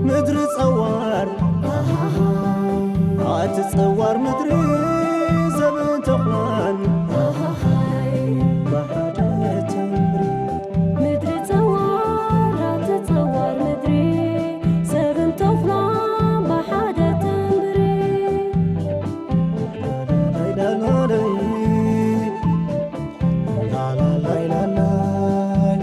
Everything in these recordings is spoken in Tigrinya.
ምድሪ ጸዋር፣ ኣቲ ጸዋር ምድሪ፣ ሰብን ተኹላን ብሓደ ተንብሪ። ምድሪ ጸዋር፣ ኣቲ ጸዋር ምድሪ፣ ሰብን ተኹላን ብሓደ ተንብሪ። ላላላይላላይ።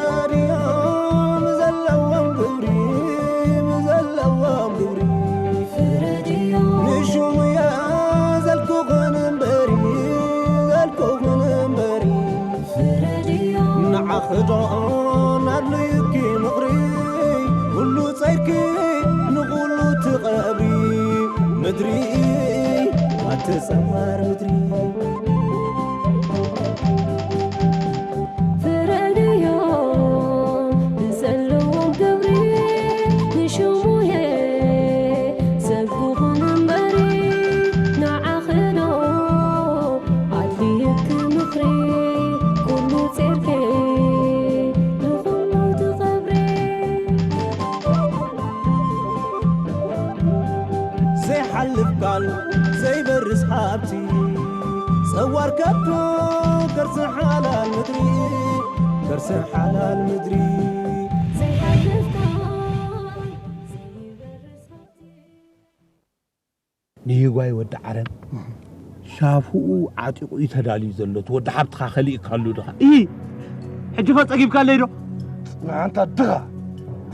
ፍረድዮም ዘለዎም ግብሪ፣ ዘለዎም ግብሪ። ንሹምያ ዘልኩኽን እምበሪ፣ ዘልኩኽን እምበሪ። ንዓኺ ዶ ናድልዩኪ ምኽሪ፣ ኩሉ ጸይርኪ ንኹሉ ትቐብሪ። ምድሪ ኣቲ ጸዋር ምድሪ። ፍረድዮም ንዘለዎም ግብሪ፣ ንሽሙየ ዘልኩኽን እምበሪ። ንዓኺ ዶ ኣድልዩኪ ምኽሪ፣ ኩሉ ጸይርኪ ንኹሉ ትቐብሪ። ዘይሓልፍ ቃል ዘይበርስ ሃብቲ፣ ጸዋር ከብዶ ከርሲ ሓላል ምድሪ፣ ከርሲ ሓላል ምድሪ። ዘይሓልፍ ቃል ዘይበርስ ሃብቲ። ንሂጓይ ወዲ ዓረብ ሻፉኡ ዓጢቑ እዩ ተዳልዩ ዘሎ። እቲ ወዲ ሓብትኻ ከሊእካሉ ድኻ? እይ፣ ሕጂ ኸ ጸጊብካለይ ዶ? ንዓንታ ድኻ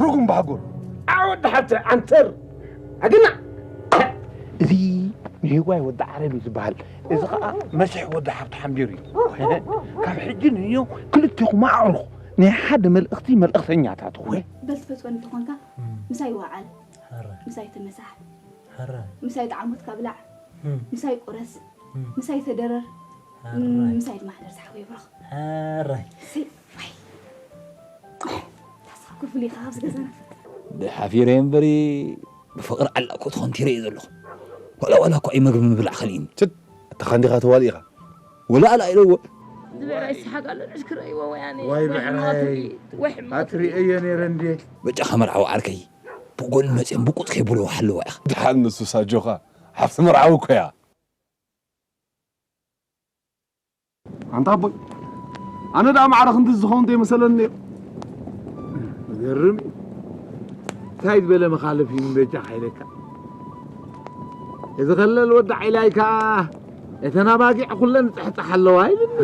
ርጉም ባሕጎር። ዓ ወዲ ሓብቲ ዓንተር ኣግና። እዚ ንሂጓይ ወዲ ዓረብ እዩ ዝበሃል። እዚ ኸኣ መሲሕ ወዲ ሓብቲ ሓምቢር እዩ። ካብ ሕጂ ንዮ ክልቴኹም ኣዕሩኽ ናይ ሓደ መልእኽቲ መልእኽተኛታት ኹም። በል ትፈትወኒ እንተኾንካ ምሳይ ወዓል፣ ሕራይ። ምሳይ ተመሳሕ፣ ሕራይ። ምሳይ ጣዕሞትካ ብላዕ፣ እም። ምሳይ ቁረስ፣ እም። ምሳይ ተደረር፣ ሕራይ። ምሳይ ድማ ሕደር ዝሓወይ ብሩኽ። ሕራይ። ሲ፣ ዋይ። ታስኻ ክፉል ኢኻ ኣብዚ ገዛና። ብሓፊረ እምበሪ ብፍቕሪ ዓላ እኮ ተኾንቲረ እየ ዘለኹ። ዋላ ዋላ እኮ እዩ መግቢ ምብላዕ ከሊእኒ። ችት፣ ኣታ ኻንዲኻ ተዋሊ ኢኻ። ወላ ኣላ ኢለዎ። እዚ ብዕራይ ይስሓቅ ኣሎ፣ ንዕሽ ክርእይዎ ወይ ኣነ፣ ዋይ ወይ ብዕራይ። ሕማቕ ትርኢት፣ ወይ ሕማቕ ኣትሪኤዮ ነይረ እንዴ? በጃኻ መርዓዊ ዓርከይ፣ ብጎኒ መፅዮም ብቁፅ ከይብልዎ ሓለዋ ኢኻ። ድሓን ንሱስ ኣጆኻ፣ ሓፍቲ መርዓዊ እኮ እያ። ኣንታ ኣቦይ፣ ኣነ ደኣ ማዕረ ክንድዚ ዝኸውን ዘይመሰለኒ ነይሩ። ዝገርም እዩ። እንታይ ዝበለ መኻልፍ እዩ ንበጃኻ ኢለካ። እዚ ኸለል ወዲ ዓይላይ ከኣ፣ እተን ኣባጊዕ ኩለን ይጽሕጽሓ ኣለዋ ኢልኒ።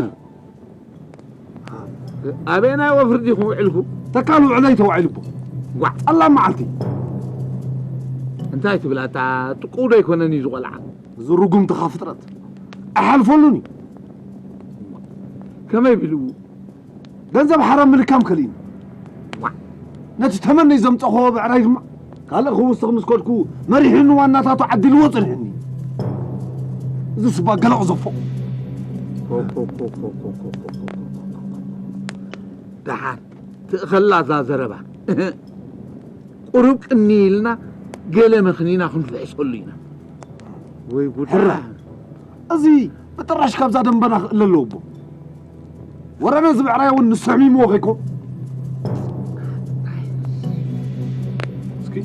ኣበየናይ ወፍሪ ዲኹም ውዒልኩም? ተካል ውዕለይ ተዋዒሉ እቦ። ጓዕ። ጸላም መዓልቲ። እንታይ ትብል ኣታ ጥቁው ዶ ኣይኮነን እዩ ዝቖልዓ? እዚ ርጉም ድኻ ፍጥረት ኣይሓልፈሉን እዩ። ከመይ ቢሉ? ገንዘብ ሓራም ምልካም ከሊእኒ። ዋዕ! ነቲ ተመነይ ዘምጸኽዎ ብዕራይ ድማ ካልእ ክውስኽ ምስ ከድኩ መሪሕኒ ዋናታቱ ዓዲልዎ ጸኒሕኒ። እዚ ስባ ገለ ቅዘፎ። ደሓን ትእኸላ እዛ ዘረባ። ቁሩብ ቅኒ ኢልና ገለ መኽኒና ክንፍሕሰሉ ኢና። ወይ ጉድ። ሕራይ። እዚ ብጥራሽ ካብዛ ደንበና ክእለ ኣለዎ እቦ። ወረ ነዚ ብዕራይ እውን ንሱ ኣሕሚምዎ ከይኮ። እስኪ።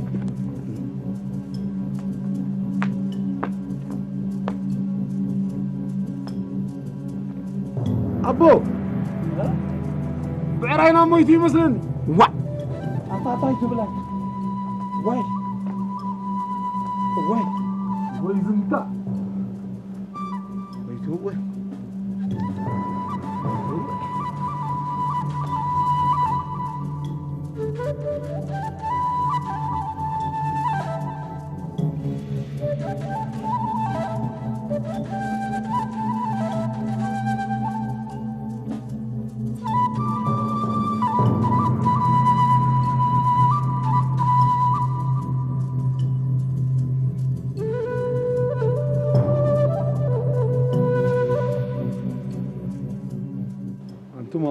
ኣቦ፣ ብዕራይና ሞይቱ ይመስለኒ። ዋዕ! ኣታ እንታይ ትብላ? ዋይ! ዋይ! ወይ ዝምታ! ሞይቱ ወይ!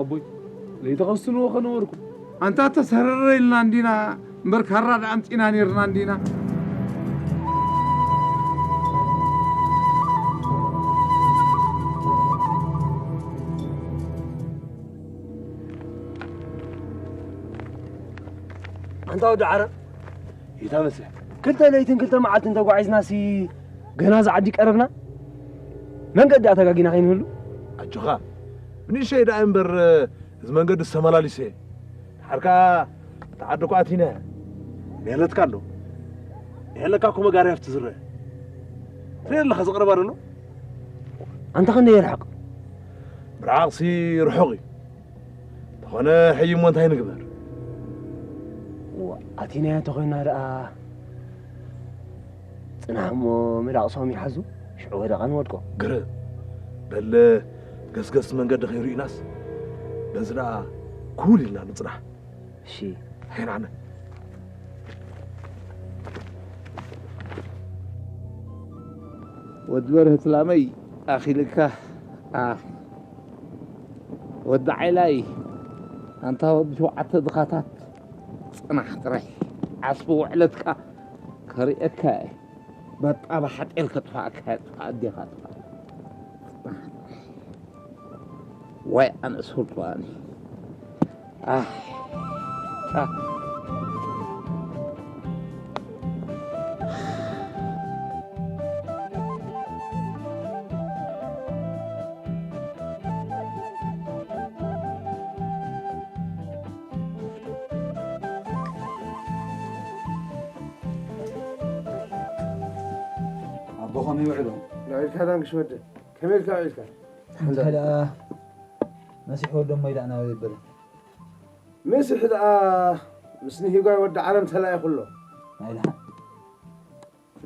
ኣቦይ፣ ለይተኸስትንዎ ከነበርኩ። ኣንታ ተሰረረ ኢልና እንዲና እምበር፣ ካራ ደኣ ኣምጺና ኔርና እንዲና። ኣንታ ወዲ ዓረ፣ ይታመሰ። ክልተ ለይትን ክልተ መዓልትን ተጓዒዝናሲ፣ ገና ዝዓዲ ቀረብና። መንገዲ ኣተጋጊና ከይንህሉ። ኣጆኻ፣ ብንእሸይ ደኣ እምበር፣ እዚ መንገዲ ዝተመላሊሰ። ድሓር ከኣ ተዓዲ እኮ ኣቲና። ሜለትካ ኣሎ። የለካ እኮ መጋርያ ኣብቲ ዝረአ። ትሪኦ ኣለኻ፣ ዝቕረባ ዘሎ። ኣንታ ክንደይ ይርሕቕ? ምርሓቕሲ ርሑቕ እዩ። ተኾነ ሕጂ እሞ እንታይ ንግበር? እዋ፣ ኣቲናዮ ተኾይና ደኣ፣ ጽናሕ እሞ መዳቕሶም ይሓዙ፣ ሽዑ ወደቓ ንወድቆ። ግርም። በል፣ ገስገስ መንገዲ ከይርኡናስ፣ በዚ ደኣ ኩል ኢልና ንጽናሕ። እሺ። ሄናነ። ወዲ በርህ ትላመይ ኣኺልካ። ኣ፣ ወዲ ዓይላይ፣ ኣንታ ወዲ ሸውዓተ ድኻታት፣ ጽናሕ ጥራይ። ዓስቢ ውዕለትካ ከርእየካ እየ። በጣ ብሓጤል ከጥፋእካ እየ፣ ጥፋእ ኣዴኻ ጥፋእ። ጽናሕ ጥራይ። ወይ ኣነ ሱልጣኒ። ኣህ፣ ኣህ። ኣቦ ከመይ ውዕሎም? ውዒልካ ዳንክሽ ወደ። ከመይ ኢልካ ውዒልካ? እንታይ ደኣ መሲሕ ወዶም ወይ ደኣ ናበይ የበለ? መሲሕ ደኣ ምስ ንሂጓይ ወዲ ዓለም ተላኢኹ ኣሎ። ናይ ደሓን።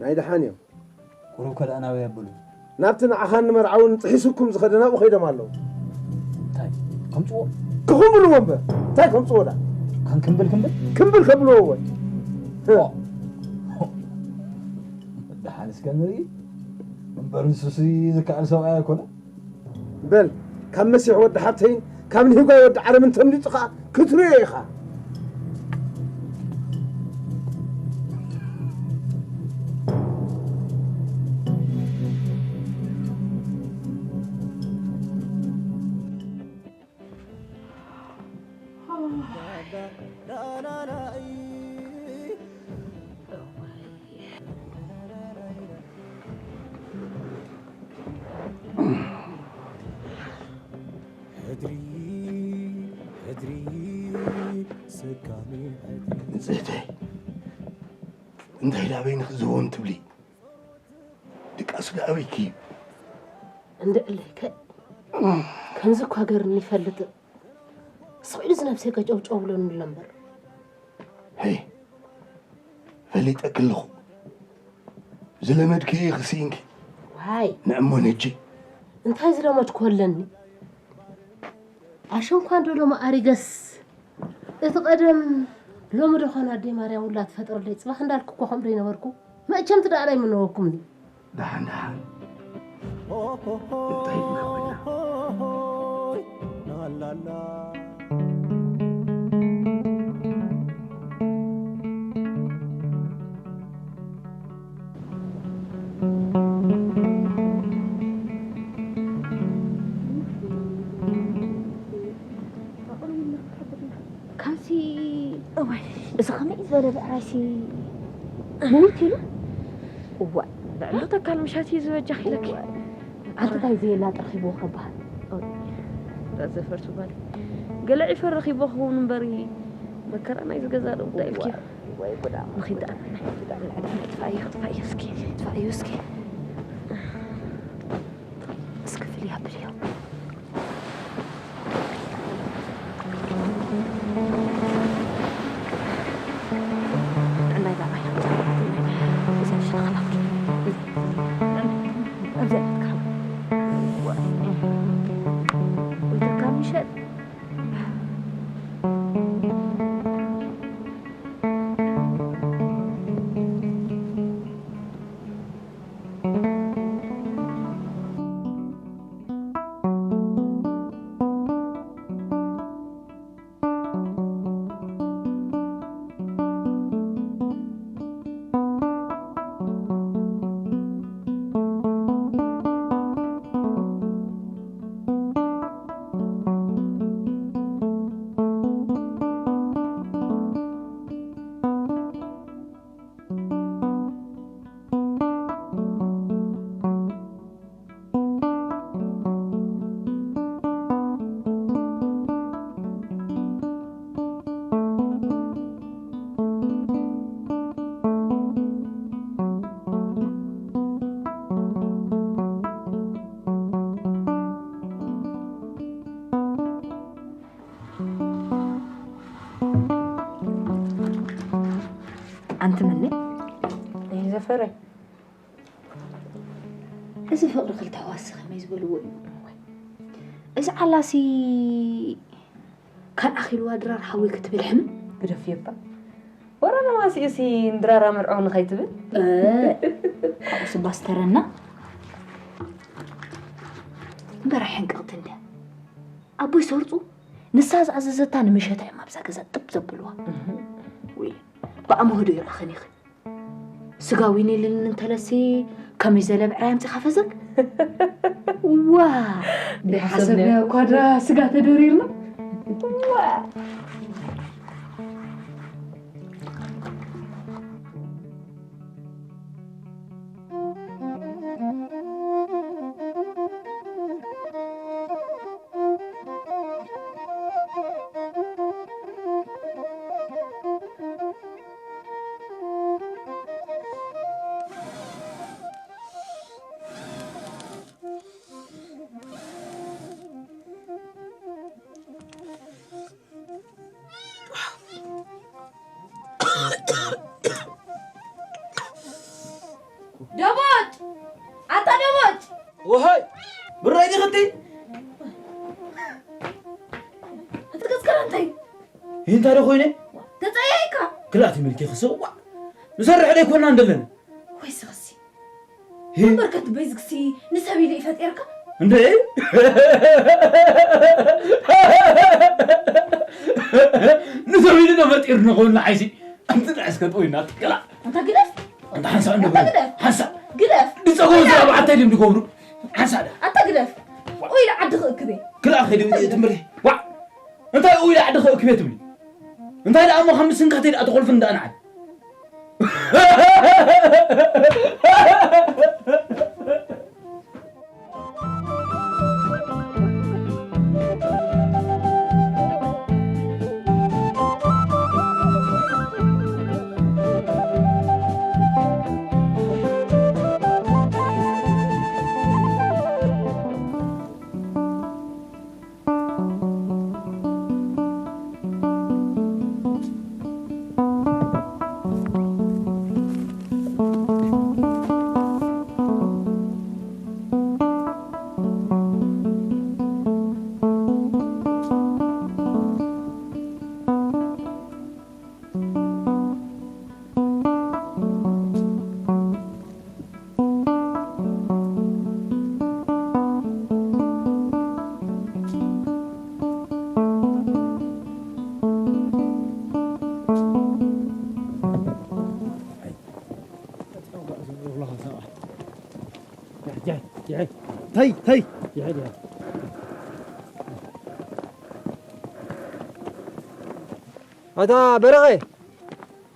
ናይ ደሓን እዮም። ቁሩብ ከ ደኣ ናበይ የበሉ? ናብቲ ንዓኻን ንመርዓውን ጥሒሱኩም ዝኸደ ናብኡ ከይዶም ኣለዉ። እንታይ? ከምጽዎ? ክኹምብልዎ እምበር። እንታይ ከምጽዎ ደኣ? ከም ክምብል ክምብል? ክምብል ከብልዎ ወይ? ኦ። ደሓን እስከ ንርኢ። እምበር ንሱሲ ዝከኣል ሰብኣይ ኣይኮነ። በል፣ ካብ መሲሕ ወዲ ሓብተይን ካብ ንሂጓይ ወዲ ዓረምን ተምሊጡ ኸኣ ክትርእዮ ኢኻ። ሕድሪ፣ ሕድሪ፣ ሰካሚ ሕድሪ። ንጽህተይ፣ እንታይ ዳበይ ንኽዝቦን ትብሊ? ድቃስ ዳበይኪ? እንድዕለይከ፣ ከምዚ እኳ ገርኒ ይፈልጥ። ስቕ ኢሉ ዝነብሰይ ከጨውጨው ብሎኒ ኣሎ እምበር። ሄይ፣ ፈሊጠኪ ኣለኹ። ዝለመድክዮ ክስኢንኪ። ዋይ። ንዕሞ ነጂ። እንታይ ዝለመድኩ ኣለኒ? ኣሸንኳ እንዶ ሎሚ ኣሪገስ። እቲ ቀደም ሎሚ ዶ ኾን ኣደይ ማርያም ውላድ ፈጥረለይ ጽባሕ እንዳልኩ እኮ ከምዶ ይነበርኩ። መቸም ትዳኣላይ ምነወኩም። ደሓን ደሓን። እንታይ ኢልና ኮይና? ካብዚ እዋይ፣ እዚ ከመይ ዝበለ ብዕራይሲ ምውት ኢሉ? እዋይ፣ ልዕሉ ተካል ምሻት እዩ ዝበጃኽ ኢለኪ። እዋይ፣ ኣንተ እንታይ ዘየላ ጥርኺብዎ ከበሃል? እዋይ፣ እዛ ዘፈርሱ ጓል ገለ ዒፈር ረኺብዎ ክኸውን እምበሪ፣ መከራ ናይዚ ገዛ ዶ እንታይ ኢልኪ? እዋይ፣ ወይ ጉዳ። ንኺድ ደኣ፣ ንኺድ ደኣ፣ ንዕድ፣ ንዕድ፣ ጥፋእዮ፣ ጥፋእዮ እስኪ፣ ጥፋእዮ እስኪ። እስኪ ፍልይ ኣብልዮ። ጥዕናይ ባባይ፣ እዛ ሸኽላ። ኣብዚኣ ትካል። ወይ ትካል ምሸጥ። ፈራይ። እዚ ፍቕሪ ክልተ ሕዋስሲ ከመይ ዝበልዎ እዩ? እዚ ዓላሲ ካልኣኺልዋ ድራር ሓወይ ክትብል ሕም? ግደፍዮ እባ። ወረ ነዋሲኡሲ ንድራራ መርዖ ንኸይትብል። ካብኡስ ባስተረና እምበራ ሕንቅቕቲ እንደ ኣቦይ ሰርፁ ንሳ ዝኣዘዘታ ንምሸታ እዮም ኣብዛ ገዛ ጥብ ዘብልዋ። ወይ ብኣምሆ ዶ ይረኸን ይኽእል? ስጋ ዊን የለንን እንተለሲ ከመይ ዘለ ብዕራይ ኣምፂኻ ፈዘግ። ዋ ዘይሓሰብናዮ እኳ ድራ ስጋ ተደሪርና። ዋ ደቦጭ! ኣታ ደቦጭ! ወሃይ ብራይ ዲኽቲ እቲ ገጽካ እንታይ? ይህንታ ዶ ኮይነ ተጸያይካ? ክላእቲ ምልኪ ክስዋ ንሰርሕ ደይኮና እንደለነ ወይ ስኽሲ ሂ- በርከት በይዝግሲ ንሰብ ኢለ ይፈጢርካ? እንደ ንሰብ ኢሉ ዶ ፈጢሩ ንኸውን ንዓይሲ ኣንቲ ንዕስከ ጠዊና ትከላ ኣንታ ግደፍ! ኣንታ ሓንሳብ እንደ ኣንታ ግደፍ! ሓንሳብ ግደፍ! ድፀጎ ዝረባዕታይ ድም ድገብሩ ሓንሳብ ዳ ኣንታ ግደፍ! ኦይ ኢለ ዓዲ ክእክብ እየ። ክልኣ ከይዲ ትምበሪ ዋዕ እንታይ ኦይ ኢለ ዓዲ ክእክብ እየ ትብሊ እንታይ ደኣ እሞ ከም ስንካተይ ደኣ ተኾልፍ እንዳ ንዓል ተይ ተይ ኣታ በረቐ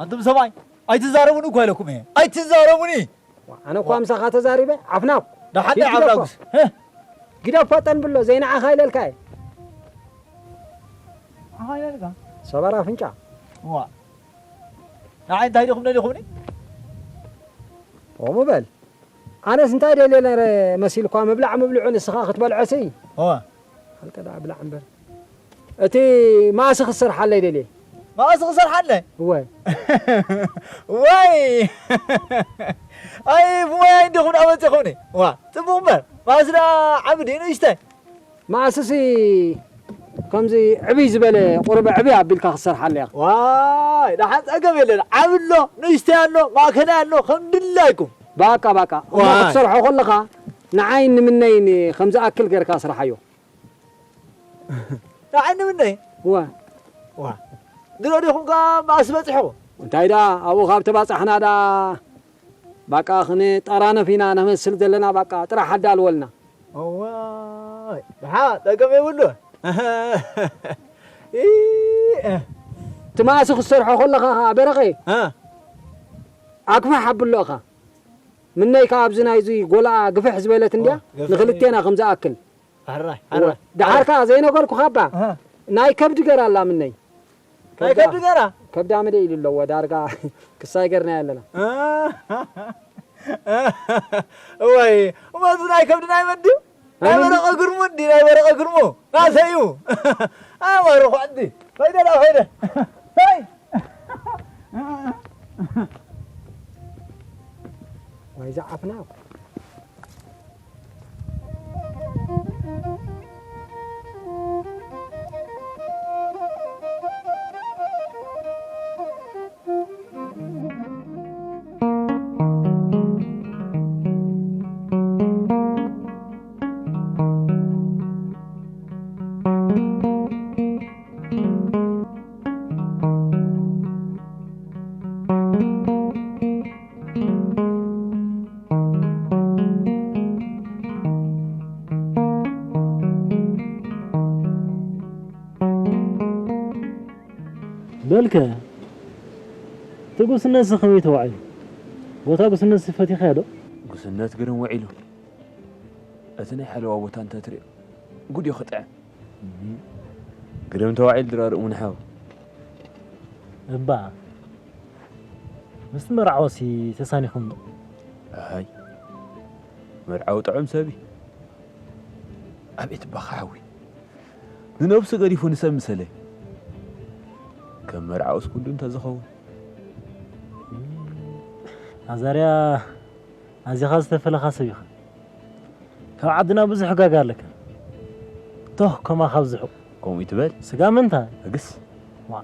ኣንቱም ሰብኣይ ኣይትዛረቡኒ እኳ ኢለኩም እየ ኣይትዛረቡኒ ኣነ እኳ ምሳኻ ተዛሪበ ዓፍናው ደሓደ ዓብራጉስ ግደፎ ጠንብሎ ዘይንዓኻ ኢለልካ እየ ዓኻ ኢለልካ ሰባር ኣፍንጫ ዋ ንዓይ እንታይ ዲኹም ነዲኹምኒ ከምኡ በል ኣነስ እንታይ ደልየ ነረ መሲልኳ ምብላዕ ምብልዑ ንስኻ ክትበልዖ ስይ ዋ ሓልቀ ደኣ ብላዕ እምበር እቲ ማእሲ ክትሰርሓለይ ደልየ ማእሲ ክሰርሓለ እወ ወይ ኣይ ብሞያይ እንዲኹም ኣመፅኹምኒ ዋ ፅቡቕ እምበር ማእሲ ደኣ ዓብዲ ንእሽተ ማእስሲ ከምዚ ዕብይ ዝበለ ቁርበ ዕብይ ኣቢልካ ክትሰርሓለ ኢኻ ዋይ ደሓን ፀገም የለን ዓብ ኣሎ ንእሽተይ ኣሎ ማእከላይ ኣሎ ከም ድላይኩም ባቃ ባቃ እሞ ዋይ። ክትሰርሖ ከለኻ ንዓይን ንምነይን ከም ዝኣክል ጌርካ ስርሓዮ ንዓይ ንምነይ እወ ዋ ድሮ ዲኹም ከ ማእሲ በፂሕኹም እንታይ ደኣ ኣብኡ ካብ ተባፃሕና ደኣ ባቃ ክንጠራነፍ ኢና ነመስል ዘለና ባቃ ጥራሕ ኣዳልወልና እዋይ ደሓ ጠገም የብሉ ትማእሲ ክትሰርሖ ከለኻ ኸዓ በረቐ ኣክፋሕ ኣብሎ እኻ ምነይ ከኣ ኣብዚ ናይዚ ጎልኣ ግፍሕ ዝበለት እንድያ ንክልቴና ከም ዝኣክል ሕራይ ደሓር ከኣ ዘይነገርኩኻ እባ ናይ ከብዲ ገራ ኣላ ምነይ ናይ ከብዲ ገራ ከብዳ ምደ ኢሉ ኣለዎ ዳርጋ ክሳይ ገርና ኣለና እወይ እሞ እዚ ናይ ከብዲ ናይ መን ድዩ ናይ በረቐ ግርሙ እንዲ ናይ በረቐ ግርሙ ናተይ እዩ ኣማርኹ ዕዲ ከይደ ዳ ከይደ ይ ዋይ ዝዓፍና። በልከ፣ እቲ ጉስነትሲ ከመይ ተዋዒሉ? ቦታ ጉስነትሲ ፈቲኻዮ ዶ? ጉስነት ግርም ውዒሉ። እቲ ናይ ሓለዋ ቦታ እንተትሪኦ፣ ጉድ እዩ ክጥዕም። እህ። ግርም ተዋዒሉ ድራር እሙን ሓው። እባ፣ ምስቲ መርዓውሲ ተሳኒኹም ዶ? ኣይ፣ መርዓዊ ጥዑም ሰብ እዩ። ኣቤት እባ ሓዊ። ንነብሱ ገዲፉ ንሰብ ምሰለ። ከም መርዓውስ ኩሉ እንተዝኸውን። ኣዛርያ፣ ኣዚኻ ዝተፈለኻ ሰብ ኢኻ። ካብ ዓድና ብዙሕ ጋጋ ኣለካ። ቶህ፣ ከማኻ ኣብዝሑ። ከምኡ ይትበል። ስጋ ምንታይ? እግስ። ዋ።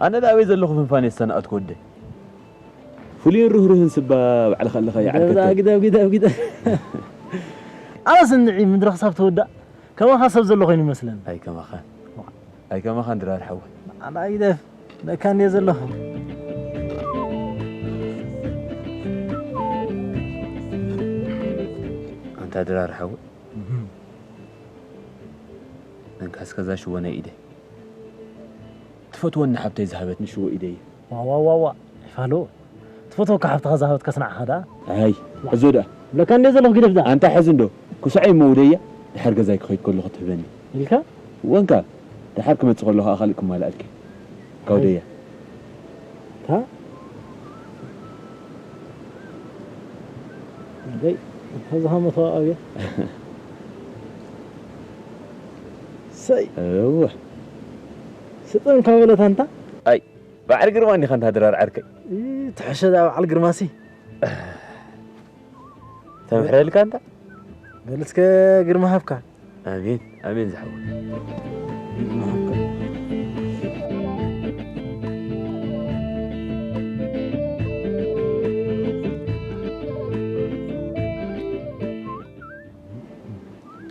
ኣነ ደኣ ኣበይ ዘለኹ ፍንፋን የሰናእትኩ ወደይ። ፍሉይን ርህሩህን ስባ ባዕልኻ ኣለኻ ግደፍ ይዓግተካ። ደኣ፣ ግደፍ፣ ግደፍ፣ ግደፍ። ኣነስ እንዒ ምድሪ ክሳብ ትውዳእ ከማኻ ሰብ ዘሎ ኮይኑ ይመስለኒ። ኣይ ከማኻን። ኣይ ከማኻን ድራር ሓወይ። ኣና ግደፍ። ለካ እንድየ ዘለኹ። ኣንታ ድራር ሓወይ። እህ። እንካ እስከ እዛ ሽወ ናይ ኢደይ። ትፈትወኒ ሓብተይ ዝሃበትኒ ሽወ ኢደይ። ዋ፣ ዋ፣ ዋ፣ ዋ። ይፋሎ። ትፈትወካ ሓብትኻ ዝሃበትካስ ንዓኻ ደኣ? ኣይ፣ ሕዞ ደኣ። ለካ እንድየ ዘለኹ ግደፍ ደኣ። ኣንታ ሕዚ እንዶ፣ ክስዖ እሞ ውደያ፣ ድሓር ገዛይ ክኸይድ ከለኹ ትህበኒ። ኢልካ? ወንካ፣ ድሓር ክመጽእ ከለኹ ኣኻልእ ክማልኣልኪ። ካውደያ። ታ? ደይ፣ ሕዚ ኸመ ተዋኣብያ። ሰይ። እወ። ስጥም ካበለት ኣንታ? ኣይ፣ በዓል ግርማ እንዲኻ እንታ ድራር ዓርከይ? እ፣ ትሕሸ ደኣ በዓል ግርማሲ። ተምሕረልካ እንታ? በል እስከ ግርማ ሃብካ። ኣሜን፣ ኣሜን ዝሓወይ። ግርማ ሃብካ።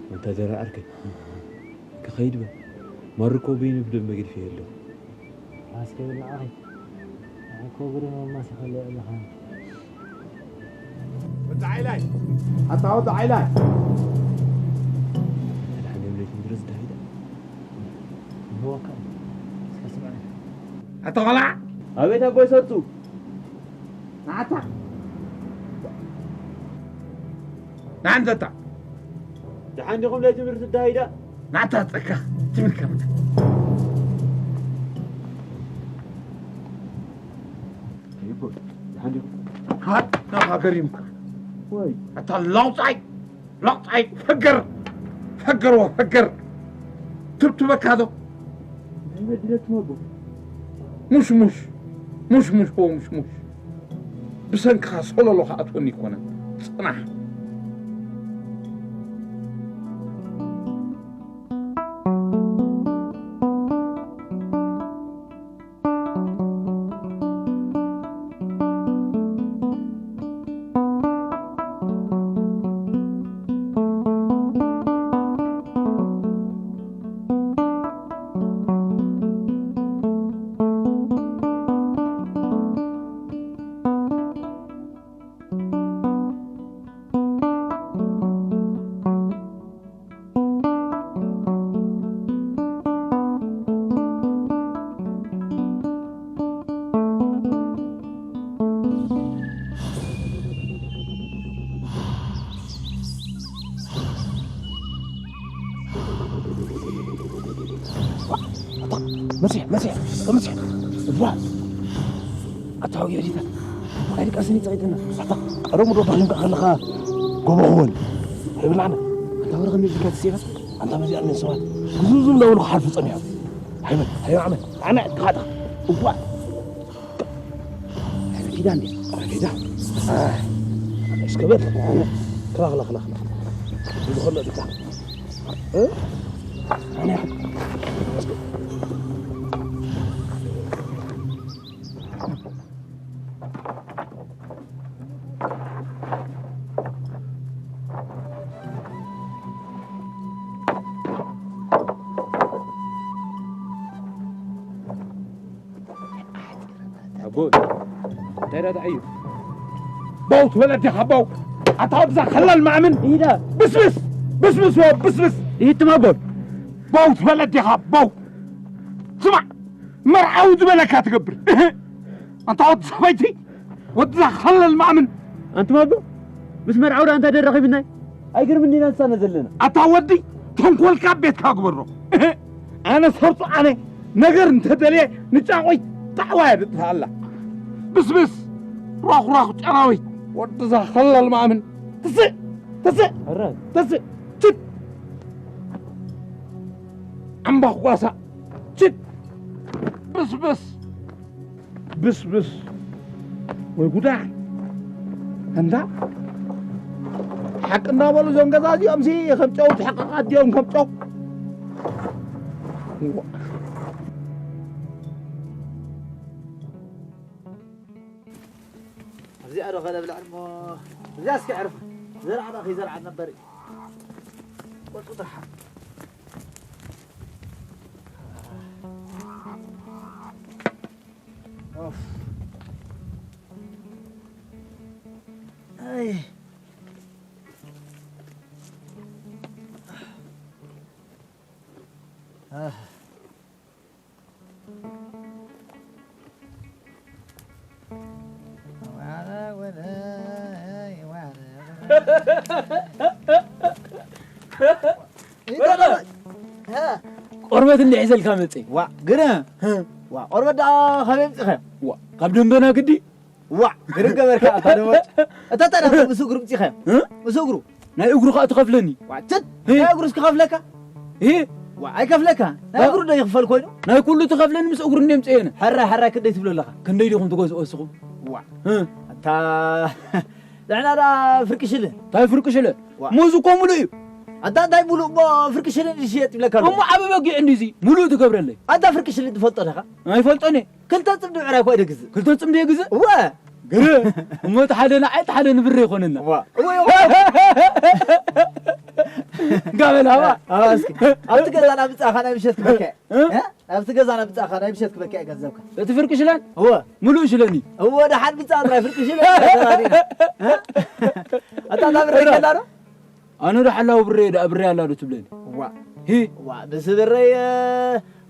ኣንታ ድራር ዓርከይ፣ ክኸይድ በል። ማርኮ በይኑ ብደንበ ገዲፈዮ ኣለኹ። ኣስከ ብላዕ ኣኺ። ኣኮ ግርማ ማሲ ኸለ ኣለኻ። ወዲ ዓይላይ። ኣታ ወዲ ዓይላይ። መድሓኒዓለም ለይቲ ምድሪ ዝዳሂዳ። ይህወካ። እስከ ስምዐኒ። ኣታ ኸላ። ኣቤት ኣቦይ ሰቱ። ናታ። ናንተታ። ደሓን ዲኹም ለይቲ ምድሪ ዝዳሂዳ? ናታ ጸካ ትብል ከምታ። ይቦ፣ ደሓን ዲኹም? ሃት፣ ናኻ ገሪምካ። ወይ። ኣታ ላውጻይ፣ ላውጻይ፣ ፈገር፣ ፈገር ወፈገር። ትብትበካ ዶ? እንታይ በዲለኩም ኣቦ? ሙሽ፣ ሙሽ፣ ሙሽ፣ ሙሽ፣ ሆ፣ ሙሽ፣ ሙሽ። ብሰንክኻ ሰሎሎ ክኣትወኒ ኣይኮነን። ጽናሕ። መሲሕ፣ መሲሕ፣ መሲሕ። እዋ። ኣታ ወዮ ዲታ። ኣይ ድቃስኒ ጸቂጥና። ኣታ ቀደሙ ዶ ተኺምካ ከለኻ ጎቦ ክወን። ይብላና። ኣታ ወረ ከመይ ኢልካ ትሴፈስ? ኣንታ መዚኣ ምን ሰባት። ግዙዝም ለበሉ ክሓልፉ ጸኒሖም። ሃይመን፣ ሃይመን፣ ዓመ፣ ዓመ፣ ተኻታ። እዋ። ሃይመን፣ ኪዳ እንዴ? ኣረ ኪዳ። ኣይ። እስከ በል። ክላ፣ ክላ፣ ክላ፣ ክላ። እዚ ከሎ ዲካ። እ? ኣነ። እስከ። ኣቦይ፣ እንታይ ዳኣ እዩ? ቦው ትበል ኣዴኻ፣ ቦው። ኣታ ወድዛ ከላል ማእምን። ኢዳ። ብስብስ፣ ብስብስ፣ ቦው፣ ብስብስ። ኢትማ ቦው። ቦው ትበል ኣዴኻ፣ ቦው። ስማዕ፣ መርዓዊ ዝበለካ ትገብር። እህ። ኣንታ ወዲ ሰበይቲ፣ ወድዛ ከላል ማእምን። ኣንቱም ኣቦ፣ ምስ መርዓዊ ደኣ እንታይ ደራኺብናይ? ኣይገርምን ዲና ንሳነ ዘለና? ኣታ ወዲ፣ ተንኮልካ ኣብ ቤትካ ግበሮ። እህ። ኣነ ሰርጡ ኣነ ነገር እንተደልየ ንጫቆይ ጣዕዋ እየ ድጥፍኣላ። ብስብስ፣ ሯኹራኹ ጨራዊት፣ ወድዛ ከላል ማእምን። ትስእ፣ ትስእ፣ ሕራይ። ትስእ፣ ችት። ኣምባጓሳ፣ ችት። ብስብስ። ብስብስ ወይ ጉዳ። እንዳ ሓቂ እንዳበሉ እዞም ገዛ እዚኦም ሲ ከም ጨው ትሕቅቓት ድዮም ከም ጨው? ኣብዚኣ ዶ ከለብላዕ እሞ እዚኣ እስኪ ዕርፋ። ዘርዓ ዶ ከይዘርዓ ነበር እዩ። ቆርጡ ጥርሓ። ኦፍ። ኣይ። ኣህ። ቆርበት እንደ ሒዘልካ መጽእ። ዋ፣ ግነ። ዋ፣ ቆርበት ደኣ ካበይ ኣምጺእኻዮ? ዋ፣ ካብ ደንበና ግዲ። ዋ፣ ግርም ገበርካ ኣታ ደመጭ። እታ ታዲያ ምስ እግሩ ኣምጺእኻዮ? እ? ምስ እግሩ? ናይ እግሩ ከኣ ትኸፍለኒ። ዋ፣ ችት! እ? ናይ እግሩስ ክኸፍለካ? እ? ዋ፣ ኣይከፍለካ። ናይ እ? እግሩ ዶ ይኽፈል ኮይኑ? ናይ ኩሉ ትኸፍለኒ ምስ እግሩ እንደ ኣምጽኤነ። ሕራይ፣ ሕራይ ክንደይ ትብሎ ኣለኻ? ክንደይ ዲኹም ትገዝኦ እስኹም? ዋ። እ? ኣታ ንሕና ደኣ ፍርቂ ሽልን። እንታይ ፍርቂ ሽልን? ዋ። ሙዝ እኮ ሙሉእ እዩ። ኣታ እንታይ ሙሉእ እሞ ፍርቂ ሽልን ይሽየጥ ይብለካ ኣሎ? እሞ ዓቢ በጊዕ እንዲዚ ሙሉእ ትገብረለይ። ኣታ ፍርቂ ሽልን ትፈልጦ ዲኻ? ኣይፈልጦን እየ። ክልተ ጽምዲ ብዕራይ እኳ ይደግዝእ። ክልተ ጽምዲ የግዝእ? እወ። ግርም። እሞ እቲ ሓደ ንዓይ፣ እቲ ሓደ ንብሬ ይኾነና። እዋ። እወ፣ እወ። ጋበላ፣ እዋ። ኣዋ፣ እስኪ። ኣብቲ ገዛ ናብ ምጻእኻ ናይ ምሸት ክበካ እየ። እ? እ? ኣብቲ ገዛ ናብ ምጻእኻ ናይ ምሸት ክበካ እየ ገንዘብካ። እቲ ፍርቂ ሽለን? እወ። ምሉእ ሽለኒ። እወ፣ ደሓን ምጻእ ጥራይ ፍርቂ ሽለን። እ? ኣታ፣ እታ ብሬ እራ። ከላ ዶ? ኣነ ዶ ሓላዊ ብሬ፣ ደኣ ብሬ ኣላ ዶ ትብለኒ? ዋ። ሂ። ዋ፣ ምስ ብሬ፣ እ፣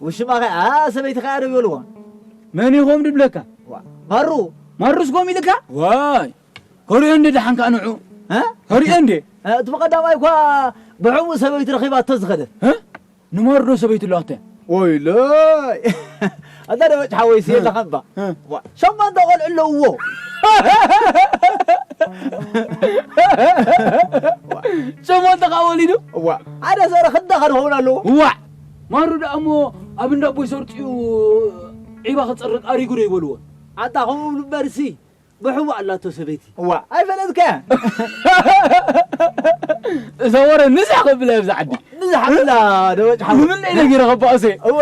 ውሽማ ኸ፣ ኣ፣ ሰበይቲ ኸ ኣደብ ይበልዎ። መን ኢኹም ድብለካ? ዋ፣ ማሩ። ማሩስ ኮም ኢልካ? ዋይ። ከሪኦ እንዴ ደሓን ከኣ ንዑ? እ? ከሪኦ እንዴ? እ፣ እቲ ብቐዳማይ እኳ ብሕሙእ ሰበይቲ ረኺባቶ ዝኸደት። እ? ንማሩ ዶ ሰበይቲ ኣለዋቶ? ወይለይ። ኣታ ደመጭ ሓወይ፣ እ። የለኻ እምባ። እ። ዋ፣ ሸሞንተ ቆልዑ ኣለውዎ። ሸሞንተ ከኣ ወሊዱ? ዋ፣ ሓደ ሰረ ክንደኻ ዝኸውን ኣለዎ? ዋዕ! ማሩ ደኣ እሞ ኣብ እንዳ ኣቦይ ሰርጢኡ ዒባ ክጸርግ ኣሪጉ ዶ ይበልዎ? ኣታ ከምኡ እምበርሲ፣ ብሕዋ ኣላቶ ሰበይቲ። እዋ፣ ኣይፈለጥካያን። እዛ ወረ ንዛ ከብላ ኣብዚ ዓዲ። ንዛ ሓብላ ደወጭ ሓው። ንምንታይ ነጊረ ከባእሰ? እወ።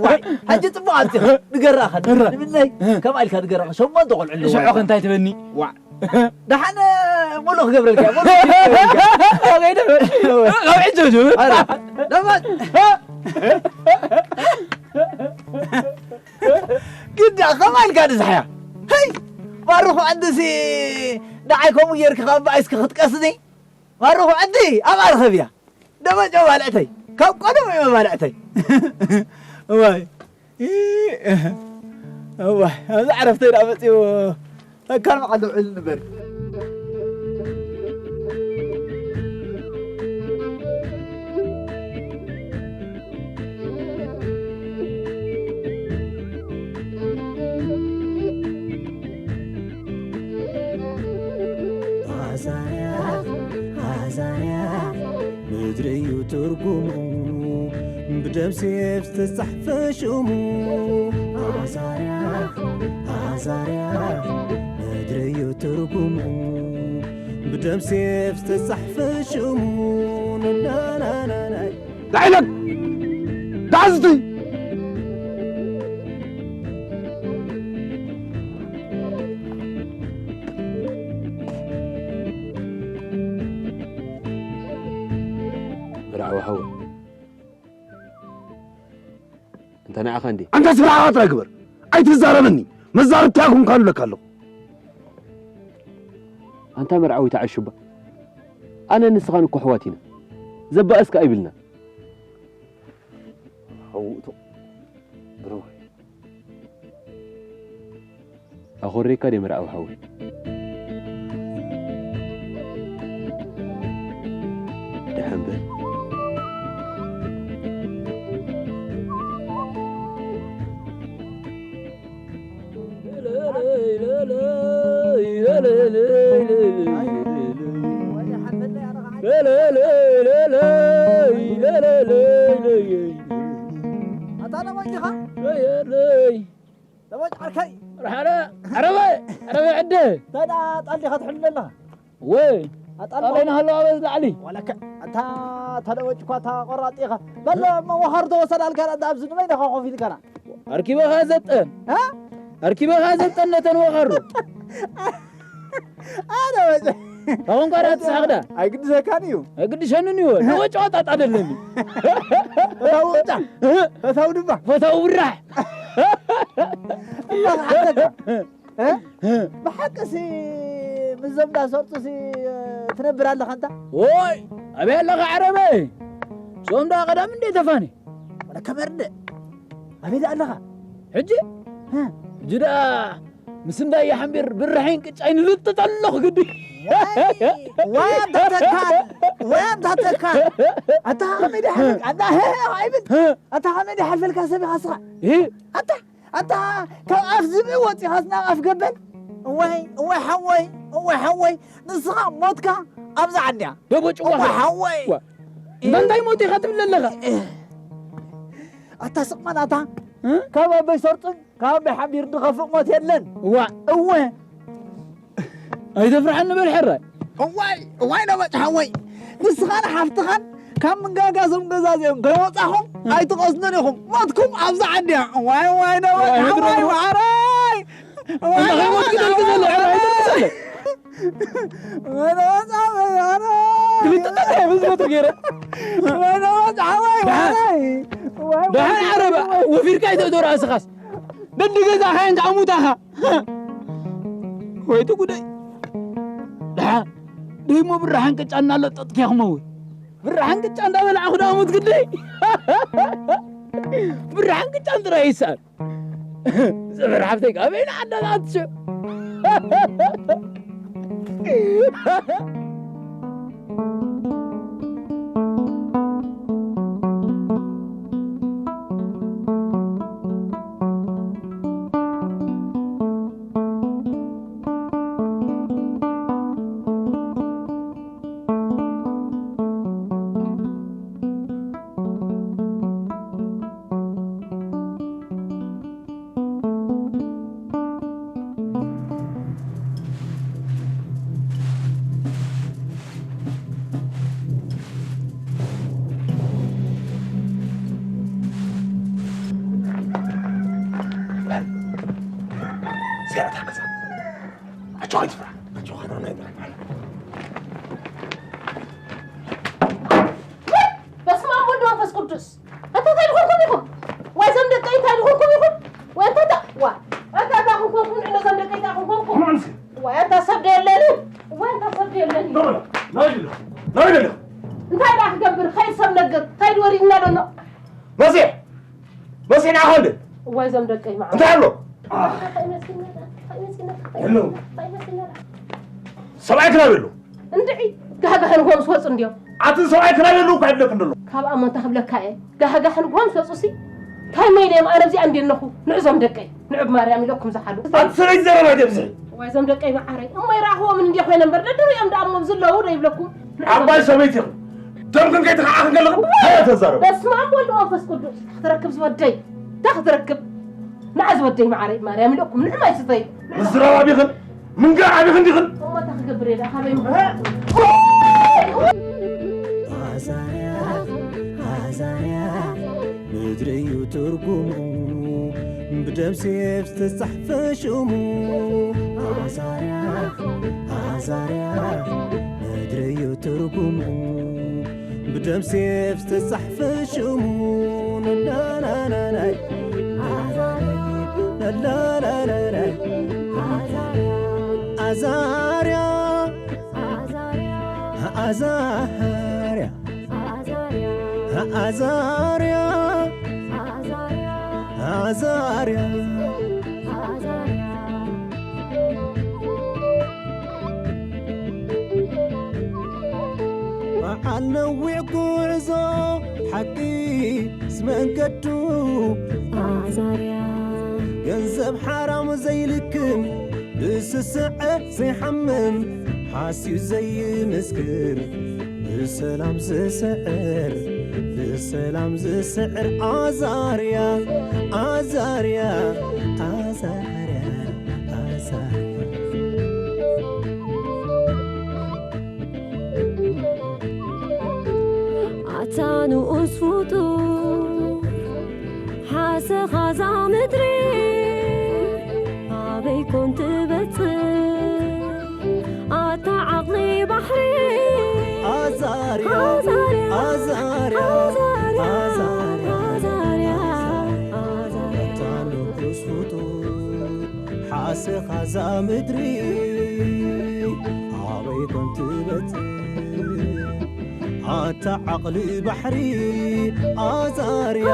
ዋይ፣ ሕጂ ጽቡቕ ኣምጺኻ። ንገራ ኸ። እረ። ንምንታይ? እ። ከምኣ ኢልካ ንገራ ኸ። ሸሞንተ ቆልዑ ኣለዋ። ሽዑ ኸ እንታይ ትበኒ? ዋ። ደሓን ሙሉእ ክገብረልካ፣ ሙሉእ ክገብረልካ። ካብ ሕጂ ጀምር። ኣረ፣ ደማ-፣ ግዳ ከምኣ ኢልካ ንዝሓያ። ሄይ! ማርኹ ዕድሲ ንዓይ ከምኡ ጌርኪ ካብ በኣይስኪ ክትቀስኒ? ማርኹ ዕዲ ኣብ ኣርኸብ እያ። ደመጨ ባልዕተይ፣ ካብ ቀደሙ እዩ መባልዕተይ። እዋይ፣ ኢ-፣ እዋይ፣ ኣብዚ ዕረፍተይ ደኣ መጺኡ ተካል መዓልቲ ውዕል ንበር። ኣዛርያ፣ ኣዛርያ፣ ምድሪ እዩ ትርጉሙ፣ ብደም ሴፍ ዝተጻሕፈ ሽሙ። ኣዛርያ፣ ኣዛርያ፣ ምድሪ እዩ ትርጉሙ፣ ደምሴፍ ዝተጻሕፈ ሽሙ ንናናናናይ ዳዕለግ ዳዝቲ ብርዕዊ ሓወይ፣ እንተ ንዓኻ እንዴ? ኣንታ ስራሓት ኣይግበር። ኣይትዛረበኒ። መዛርብቲ ኣይኮንካ ኣለካ ኣለኹ። ኣንታ መርዓዊ ተዓሽባ። ኣነ ንስኻን እኮ ኣሕዋት ኢና። ዘባእስካ ኣይብልና። ሓውእቶ ብርወይ። ኣኾሬካ ደይ መርዓዊ ሓወይ? ደሓን በል። ኣታ ደሞጭኻ? ደሞጭ ዓርከይ። ርሓረ፣ ዓረበ፣ ዓረበ ዕደ። እንታይ ደኣ ጣል ዲኻ ትሕሉ ዘለኻ? ወይ፣ ኣጣል ጣል ዲኻ? ኣይናሃለዋ በዚ ላዕሊ። ዋላከ፣ ኣታ፣ ኣታ ደሞጭ እኳ እታ ቆራጥ ኢኻ። በል፣ እሞ ወኻሩ ተወሰድ ኣልካና፣ እንዳ ኣብዚ ንበይንኻ ኮፍ ኢልካና። ኣርኪበኻ ዘጠን። ሃ? ኣርኪበኻ ዘጠን ነተን ወኻሩ። ኣረ ወዘ። ካብኦም ጋር ኣትስሓቕ ዳ? ኣይግድሰካን እዩ። ኣይግድሰንን እዩ። ነወ ጨዋታ ጣደለኒ። ፈታው ወጫ። እ? ፈታው ድማ። ፈታው ብራሕ። እማ ሓተካ። እ? እ? ብሓቅሲ ምስ ዞም ዳ ሰርጡሲ ትነብር ኣለኻ እንታ? ወይ፣ ኣበይ ኣለኻ ዓረበይ? ዞም ዳ ቀዳም እንዴ ተፋኒ? ወላ ከመርደ። ኣበይ ደኣ ኣለኻ? ሕጂ? እ? ሕጂ ደኣ ምስ እንዳየ ሓምቢር ብርሒን ቅጫይን ልጥጥ ኣለኹ ግዲ። ዋይ፣ ዋይ ኣንታ ተካል፣ ዋይ ኣንታ ተካል። ኣታ ከመይ ደኣ ሓልፈልካ? ኣታ ሄ፣ ሄ፣ ኣይብል። እ? ኣታ ከመይ ደኣ ሓልፈልካ ሰብ ኢኻ እስኻ? እ? ኣታ፣ ኣታ ካብ ኣፍ ዝብኢ ወፂኻስ ናብ ኣፍ ገበል? እዋይ፣ እዋይ ሓወይ፣ እዋይ ሓወይ። ንስኻ ሞትካ ኣብዛ ዓድያ። ደቦጭ እዋይ ዋኻ። ሓወይ። ዋ። እንታይ ሞት ኢኻ ትብል ዘለኻ? ኣታ ስቕ ማናታ። እ? ካብ ኣበይ ሰርጡን ካብ ኣበይ ሓቢር ድኸፍእ ሞት የለን። ዋ። እወ። ኣይተፍርሐኒ በል ሕራይ። እዋይ፣ እዋይ ደቦጭ ሓወይ። ንስኻን ሓፍትኻን ካብ ምንጋጋ እዞም ገዛዚኦም ከይወጻኹም እ። ኣይትቐስኑን ኢኹም። ሞትኩም ኣብዛ ዓድያ። እዋይ፣ እዋይ ደቦጭ እዋይ፣ ሓወይ፣ ምድሪ ማዓረይ። እዋይ፣ እንዳ ከይሞት ደቦጭ ክደልክ ዘሎ፣ ሓወይ። ሕራይ ኣይተልክ ዘሎ። ወይነ ወፃ ወያነ። ክልተ ጠጠ ምስ ሞቱ ገይረ። ወይነ ወፃ ወይ ደሓን። ዋይ። ወይ ደሓን ወይ ዓረባ ወይ። ወፊርካ ይተእዶ ራእስኻስ። ደዲ ገዛኻ እንተ ኣሙታኻ። ወይ እቲ ጉደይ። ደሓን። ደይሞ ብራሕን ቅጫ እናለጠጥክ እያ ክመውት። ብራሕን ቅጫ እንዳበላዕኹ ደኣ ሙት ግደይ። ብራሕን ቅጫን ጥራይ ይስኣል። ዘመድ ሓብተይ ኣበይና ዓዳታት ትሸ በስመ ኣብ ወወልድ ወመንፈስ ቅዱስ። ኣታ እንታይ ድኾንኩም ኢኹም? ዋይ ዘም ደቀይ እንታይ ድኾንኩም ኢኹም? ወይ ኣታ ኣታ ዋ ኣታ ኣታ ኹንኩም ኹም እነ ዘም ደቀይ እንታይ ኹንኩም ኹም? ዋይ ኣታ ሰብ ደየለኒ። ዋይ ኣታ ሰብ ደየለኒ። ናይ ደለ ናይ ደለ እንታይ ደኣ ክገብር? ከይድ ሰብ ነገር እንታይ ድወሪድና ደሎ? መሲሕ መሲሕ ንዓኻ እንደ ዋይ ዘም ደቀይ መዓር እንታይ ኣሎ? እንታይ ይመስልና እንታይ ይመስልና እንታይ የለውም። ይመስልና እንታይ ይመስልና? ሰብኣይ ክላብ የሎ እንድዒ ጋህጋህ ንጎም ዝወፁ እንድዮም። ኣቲ ሰብኣይ ክላብ የሎ እኳ ይብለክ እንደሎ። ካብ ኣሞ እንታይ ክብለካ እየ? ጋህጋህ ንጎም ዝወፁ ሲ እንታይ መይለ እዮም? ኣነ ኣብዚኣ እንዲ ኣለኹ ንዕዞም ደቀይ ንዕብ ማርያም ኢለኩም ዝሓሉ። ኣቲ ሰበይቲ ዘረባ ይደብዝሒ። ዋይ እዞም ደቀይ መዓረይ እሞ ይረኣኽዎም እንዲ ኮይነ እምበር ደድሪኦም ደኣ እሞ ዝለዉ ዶ ይብለኩም? ዓባይ ሰበይቲ ኢኹም። ደምክን ከይተኸዓ ክንገለኹም ሃያ ተዛረቡ። በስመ ኣብ ወልድ መንፈስ ቅዱስ እንታይ ክትረክብ ዝወደይ እንታይ ክትረክብ? ንዓ ዝወደይ መዓረይ ማርያም ኢለኩም ንዕማይ ስተይ። ምዝራብ ኣቢኽን ምንጋ ዓቢ ክንዲኽን እሞ እንታይ ክገብር እየ ደኣ ካበይ ኣዛርያ ኣዛርያ ምድሪ እዩ ትርጉሙ ብደም ሴፍ ዝተጻሕፈ ሽሙ ኣዛርያ ኣዛርያ ምድሪ እዩ ትርጉሙ ብደም ሴፍ ዝተጻሕፈ ሽሙ ነናናናናይ ኣዛርያ ነላላላላይ ኣዛርያ ኣዛርያ ኣዛርያ ኣዛርያ በዓል ነዊሕ ጉዕዞ ሓቂ ዝመንገዱ ኣዛርያ ገንዘብ ሓራም ዘይልክም ብስስዐ ዘይሓምም ሓስዩ ዘይምስክር ብሰላም ዝስዕር ብሰላም ዝስዕር ኣዛርያ ኣዛርያ ኣዛርያ ኣዛርያ ኣታ ንኡስ ፍጡር ሓሰኻዛ ምድሪ ኣበይ ኮን ትበጽሕ ኣታ ዓቕሊ ባሕሪ ኣዛርያ ኣዛርያ ኣዛርያ ኣዛርያ ኣዛርያ ኣዛርያ ኣታ ንኡስ ፍጡር ሓሰኻዛ ምድሪ ኣበይ ኮን ትበጽሕ ኣታ ዓቕሊ ባሕሪ ኣዛርያ